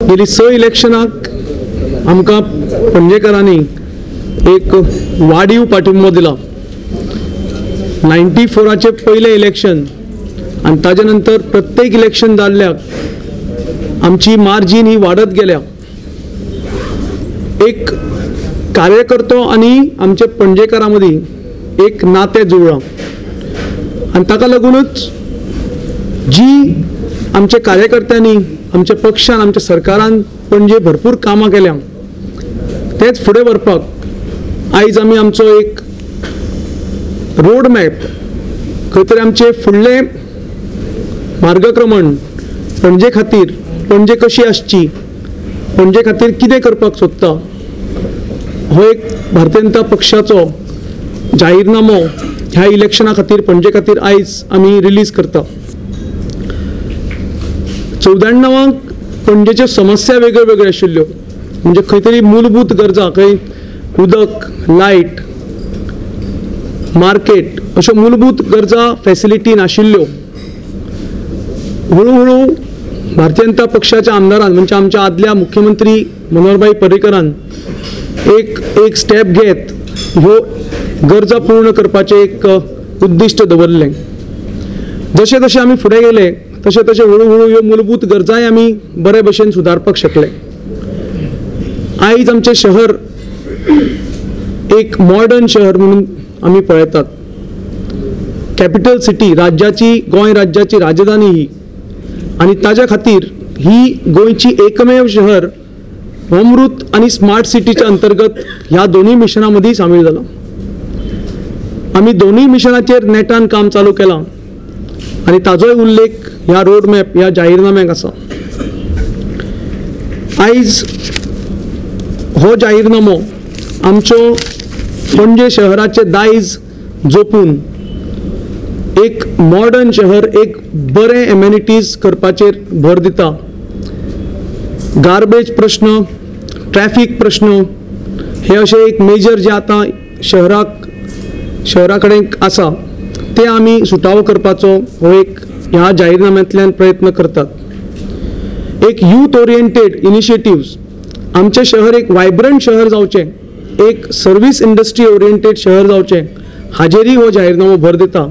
गेली 6 इलेक्शनाक आमकां पणजेकारांनी एक वाडीव पाठिंबो दिला। 94चे पयलें इलेक्शन आनी ताजे नंतर प्रत्येक इलेक्शन जाल्ल्याक आमची मार्जीन ही वाडत गेल्या। एक कार्यकर्तो आनी आमचे पणजेकारां मदीं एक नातें जुळ्ळां आनी ताका लागूनच जी आमच्या कार्यकर्त्यांनी, आमच्या पक्षान, आमच्या सरकारान पणजे भरपूर कामां केल्या तेच फुडें व्हरपाक आयज आमी आमचो एक रोड मॅप खंय तरी आमचें फुडलें मार्गक्रमण पणजे खातीर, पणजे कशी आसची, पणजे खातीर कितें करपाक सोदता हो एक भारतीय जनता पक्षाचो जाहीरनामो ह्या इलेक्शना खातीर पणजे खातीर आयज आमी रिलीज करता। 94 पणजेच्यो समस्या वेगळ्यो वेगळ्यो आशिल्ल्यो, म्हणजे खंय तरी मूलभूत गरजा, खंय उदक, लायट, मार्केट अश्यो मूलभूत गरजा फॅसिलिटी नाशिल्ल्यो। हळूहळू भारतीय जनता पक्षाच्या आमदारान म्हणजे आमच्या आदल्या मुख्यमंत्री मनोहरभाई पर्रीकरान एक एक स्टेप घेत ह्यो गरजा पूर्ण करपाचें एक उद्दिश्ट दवरलें। जशें जशें आमी फुडें गेले तशें तशें हळूहळू ह्यो मूलभूत गरजाय आमी बरे भशेन सुदारपाक शकले। आयज आमचें शहर एक मॉडर्न शहर म्हणून आमी पळयतात। कॅपिटल सिटी, राज्याची, गोंय राज्याची राजधानी ही, आनी ताज्या खातीर ही गोंयची एकमेव शहर अमृत आनी स्मार्ट सिटीच्या अंतर्गत ह्या दोनूय मिशनां मदीं सामील जाला। आमी दोनूय मिशनाचेर नेटान काम चालू केलां आनी ताजोय उल्लेख ह्या रोड मॅप ह्या जाहीरनाम्याक आसा। आयज हो जाहीरनामो आमच्यो पणजे शहराचें दायज जपून एक मॉडर्न शहर, एक बरें एमेनिटीज करपाचेर भर दिता। गार्बेज प्रश्न, ट्रॅफीक प्रश्न हे अशे एक मेजर जे आतां शहरा कडेन आसा ते आमी सुटावो करपाचो हो एक ह्या जाहीरनाम्यांतल्यान प्रयत्न करतात। एक यूथ ओरिएंटेड इनिशिएटिव्स, आमचें शहर एक वायब्रंट शहर जावचें, एक सर्वीस इंडस्ट्री ओरिएंटेड शहर जावचें हाजेरय हो जाहीरनामो भर दिता।